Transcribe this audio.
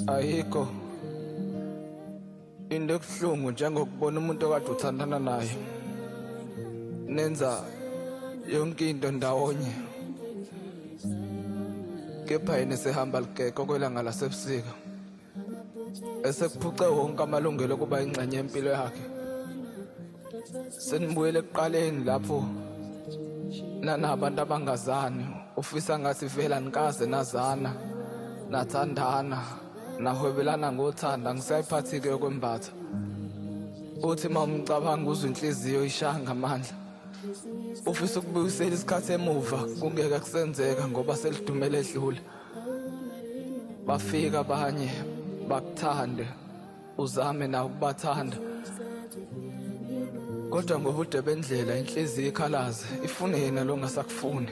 Ayikho into ebuhlungu njengokubona umuntu okade uthandana naye nenza yonke into ndawonye, kepha yena esehamba ligeko kwelanga lasebusika, esekuphuce wonke amalungelo okuba ingxenye yempilo yakhe. Senibuyele ekuqaleni lapho nanabantu abangazani, ufisa ngathi vele anikaze nazana, nathandana, nahwebelana ngothando. Angisayiphathi-ke yokwembatha. Uthi uma umcabanga uzwe inhliziyo ishaya ngamandla, ufisa ukubuyisela isikhathi emuva, kungeke kusenzeka ngoba selidumele edlula. Bafika abanye bakuthande, uzame nawe ukubathanda, kodwa ngobude bendlela inhliziyo ikhalaze ifune yena lo ngasakufuni.